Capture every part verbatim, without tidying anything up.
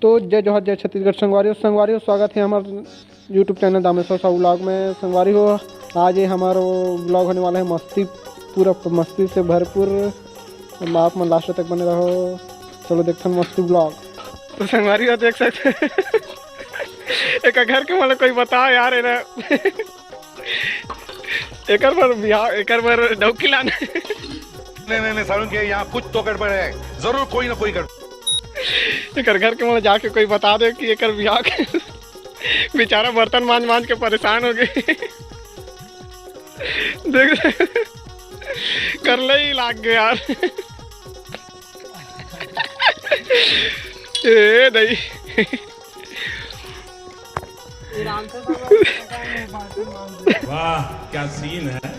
तो जय जोहार, जय छत्तीसगढ़ संगवारी हो। संगवारी हो, स्वागत है हमारे YouTube channel Dameshwar Sahu vlog में। संगवारी हो, आज ये हमारा व्लॉग होने वाला है मस्ती, पूरा मस्ती से भरपूर। आप मन लास्ट तक बने रहो। चलो देखथन मस्ती व्लॉग। तो संगवारी हो, देख सकते हैं। एक घर के मतलब कोई बताओ यार, है ना? एकर बर बिहाव, एकर बर डौकी लाना। नहीं, नहीं, नहीं, सारुण के यहाँ कुछ तो गड़बड़ है, जरूर कोई ना कोई गड़बड़। एकर घर के मतलब जाके कोई बता दे कि एकर बिहाव के बेचारा बर्तन मांज मांज के परेशान हो गए। देख, करले ही लाग गए यार। ए नहीं। वाह, क्या सीन है।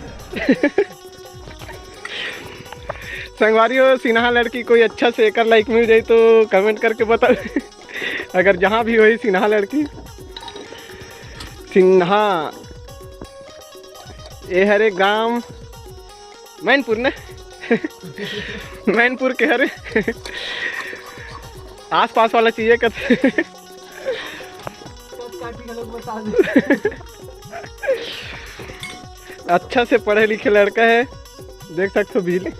संगवारी हो, सिन्हा लड़की कोई अच्छा से एकर लाइक मिल जाए तो कमेंट करके बताओ। अगर जहाँ भी होई सिन्हा लड़की, सिन्हा, ये हरे गांव मैनपुर ना। मैनपुर के हरे, आसपास वाला चीजें कथे। अच्छा से पढ़े लिखे लड़का है, देख सकते हो बिजली।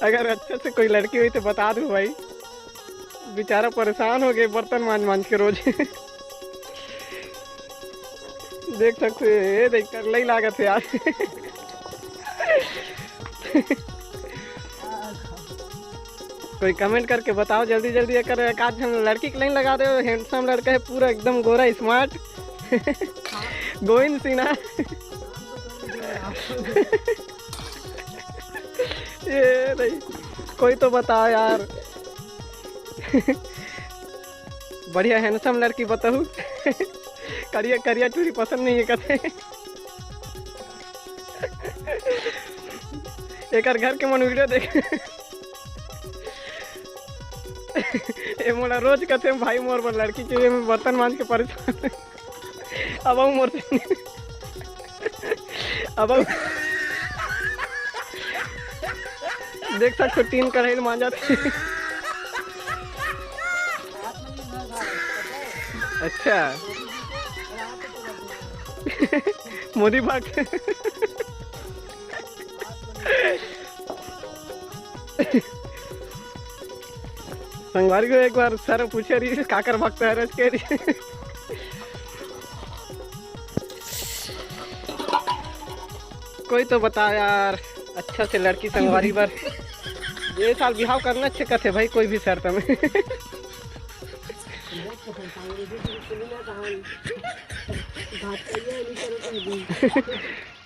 अगर अच्छा से कोई लड़की हुई तो बता दो भाई, बेचारा परेशान हो गए बर्तन मांज मांज के रोज। देख सकते हो, ये देख कर लई लागत है यार। कोई कमेंट करके बताओ जल्दी जल्दी, एकर एक आध झन लड़की के लाइन लगा दो। हैंडसम लड़का है, पूरा एकदम गोरा स्मार्ट। गोविंद सिन्हा। ये नहीं, कोई तो बताओ यार। बढ़िया हैंडसम लड़की बताऊ। करिया, करिया टूरी पसंद नहीं है कथे। एकर घर के मन वीडियो देख। ए मोला रोज कथे, "भाई मोर बर लड़की चाहिए, मैं बर्तन मांज के परेशान।" अब आऊ मोर अब आऊ। देख सकते हो, टीन कढ़ाई मांजत। अच्छा। मोदी बाग। संगवारी हो, एक बार सर पूछे रही, काकर भक्त है रच के रही। कोई तो बता यार, अच्छा से लड़की संगवारी बर। ये साल बिहाव करना अच्छे कथे भाई, कोई भी शर्त में।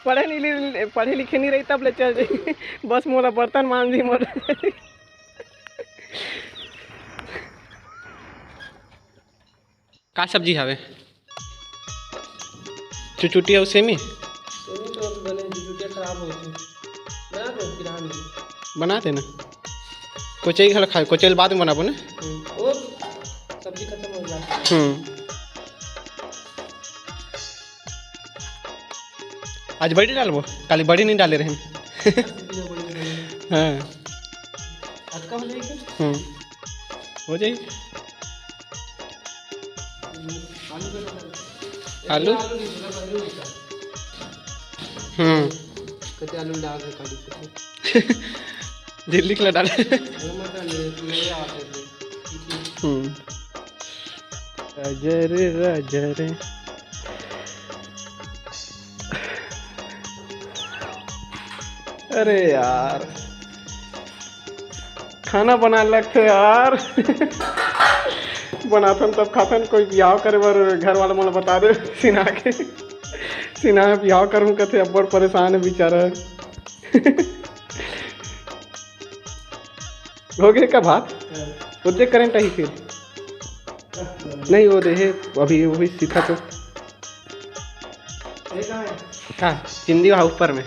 पढ़े नहीं, पढ़े लिखे नहीं रही तब ले चल जाई। बस मोला बर्तन मांज दी मोला। का सब्जी हवे? चुचुटी अउ सेमी? सेमी तो अभी बने, चुचुटिया खराब हो गई। बना दो, किरान दे। बना देना। कोचई घला खाए, कोचई बाद में बनाबो ना। हम्म, वो सब्जी खत्म हो गया। हम्म। आज बड़ी डालबो, काली बड़ी नहीं डाले रहे। हाँ। अतका हो जाएगी? हम्म, हो जाएगी। आलू का डाल। आलू? आलू नहीं, थोड़ा सा आलू होता। हम्म। कते आलू डाल रहे काली से। दिल्ली के ला डाल। अरे मत डाल, ये तो मेरे आते थे। हम्म। राजा रे, राजा रे। अरे यार, खाना बनाए लगथे यार। बनाथन तब खाथन। कोई बिहाव करे बर घर वाला मोला बता दे, सिन्हा के। सिन्हा बिहाव करूँ कथे, अब्बड़ परेशान है बेचारा। हो गए का भात? हाँ। वो दे करंट आई फिर। हाँ। नहीं, वो दे है, अभी वो भी सीखा तो। ये कहाँ है? कहाँ? चिंदी वहाँ ऊपर में।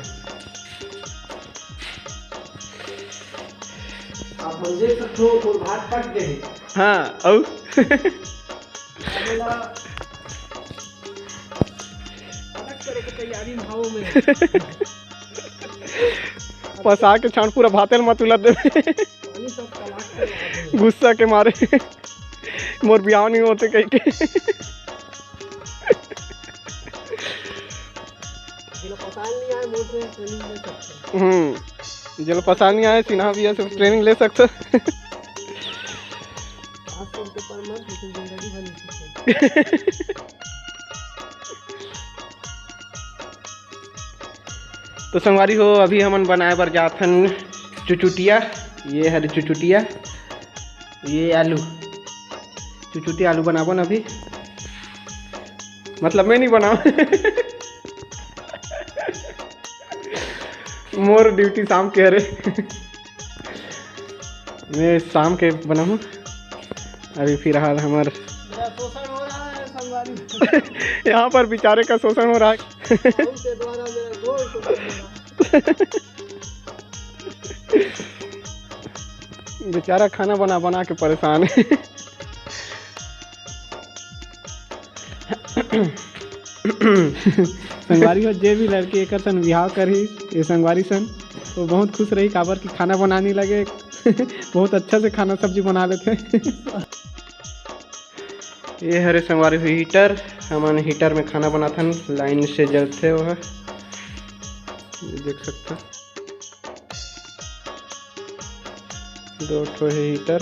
आप मन देख सकते हो, वो भात फट गए हैं। हाँ, अउ? अलग तरह की तैयारी में हवो में। पसा के छांट पूरा भाते ल मतुला देबे। गुस्सा के मारे मोर बिहाव नहीं होते कह के। हम्म, जेला पसंद नहीं आए, सिन्हा भैया से ट्रेनिंग ले सकते। तो संगवारी हो, अभी हमन बनाए बर जाथन चुचुटिया। ये हरे चुचुटिया, ये आलू, चुचुटिया आलू बनाबो न अभी। मतलब मैं नहीं बनाऊँ। मोर ड्यूटी शाम के हरे। मैं शाम के बनाऊँ। अभी फिलहाल हमार यहाँ पर बेचारे का शोषण हो रहा है। बेचारा खाना बना बना के परेशान है। संगवारी हो, जे भी लड़की एकर सन बिहाव करही, ये संगवारी सन, वो बहुत खुश रही, काबर कि खाना बनाने लगे। बहुत अच्छा से खाना सब्जी बना लेते। ये हरे संगवारी हो हीटर, हमन हीटर में खाना बनाथन, लाइन से जलथे वो ह। ये देख सकता, दो ठो है हीटर।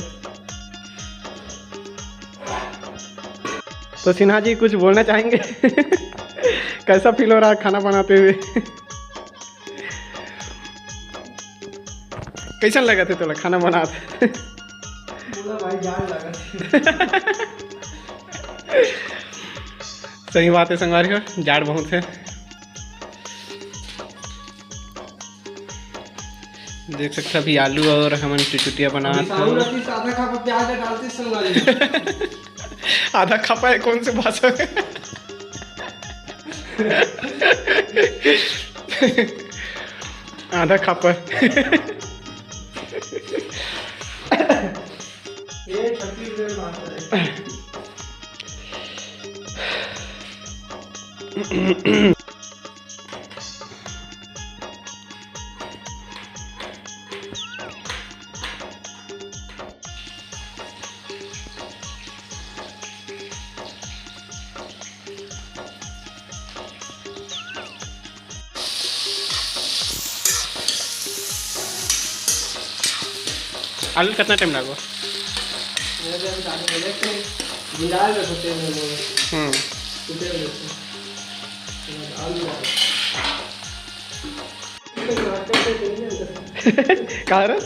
तो सिन्हा जी कुछ बोलना चाहेंगे? कैसा फील हो रहा है खाना बनाते हुए? कैसन लगत है तोला खाना बनात? बोला भाई, जाड़ लगत है। सही बात है संगवारी हो, जाड़ बहुत है। देख सकते अभी आलू और हमन चुचुटिया बनात हन। आधा खापा प्याज डालते संगवारी। आधा खापा है कौन से भाषा में? आधा खापा। ये छत्तीसगढ़ भाषा है। आलू कितना टाइम लागो? हम्म। कहा रहा?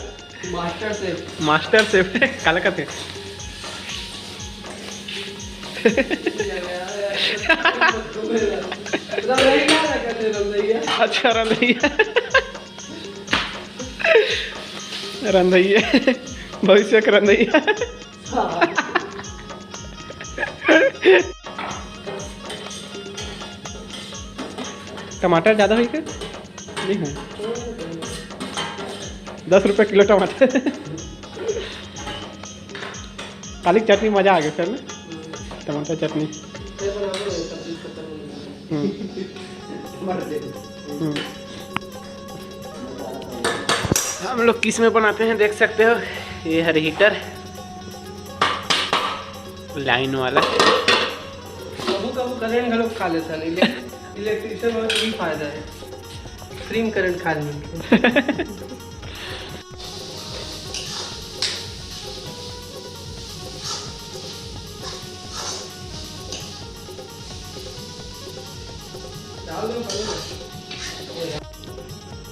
Master chef. मास्टर शेफ काला कथे? अच्छा, रंधैया। रंधैया, भविष्य के रंधैया। टमाटर ज्यादा होई के? नहीं है। दस रुपये किलो टमाटर। काली चटनी मजा आ गया फिर ना, टमाटर चटनी। हम्म। हम्म। हम लोग किस में बनाते हैं देख सकते हो, ये है हीटर लाइन वाला। कभू कभू करंट घलो खा लेता नहीं, इलेक्ट्रिशियन हो तो भी फायदा है। फ्री में करंट खाए ल मिलथे।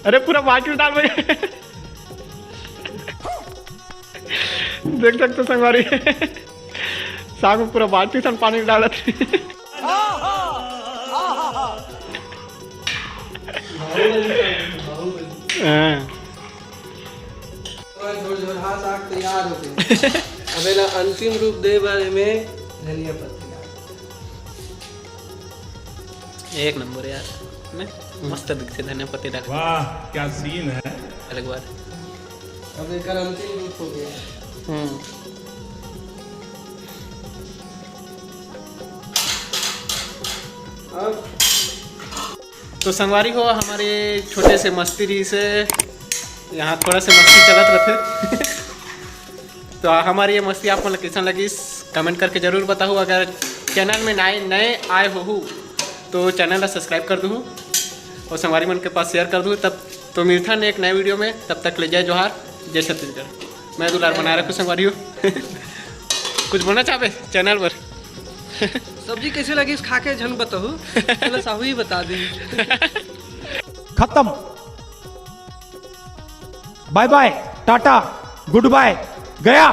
अरे पूरा बाल्टी में डाल भाई। देख सकते हो संगवारी, साग में पूरा बाल्टी सन पानी डालत। हाँ। झोरझोरहा साग तैयार हो गए। अब एला अंतिम रूप दे बर एमे धनिया पत्ती डाल। एक नंबर यार, ने? मस्त दिखते धनिया पत्ती डाल के। वाह, क्या सीन है। अलग बात। अब एकर अंतिम रूप हो गया। हम्म। अब तो संगवारी हो, हमारे छोटे से मस्ती रही से यहाँ थोड़ा से मस्ती चलत रथे। तो हमर ये मस्ती आप मन ला कइसन लगिस, कमेंट करके जरूर बताहू। अगर चैनल में नए नए आए होहू तो चैनल ला सब्सक्राइब कर दूहू और संगवारी मन के पास शेयर कर दूहू। तब तो मिलथन एक नए वीडियो में, तब तक ले जय जोहार, जय छत्तीसगढ़। मैं दुलार बनाए रखूँ संगवारी हो। कुछ बोलना चाहबे चैनल पर? सब्जी कैसे लगिस खा के झन बताहू, चलो साहू ही बता दी। खत्म। बाय बाय, टाटा, गुड बाय, गया।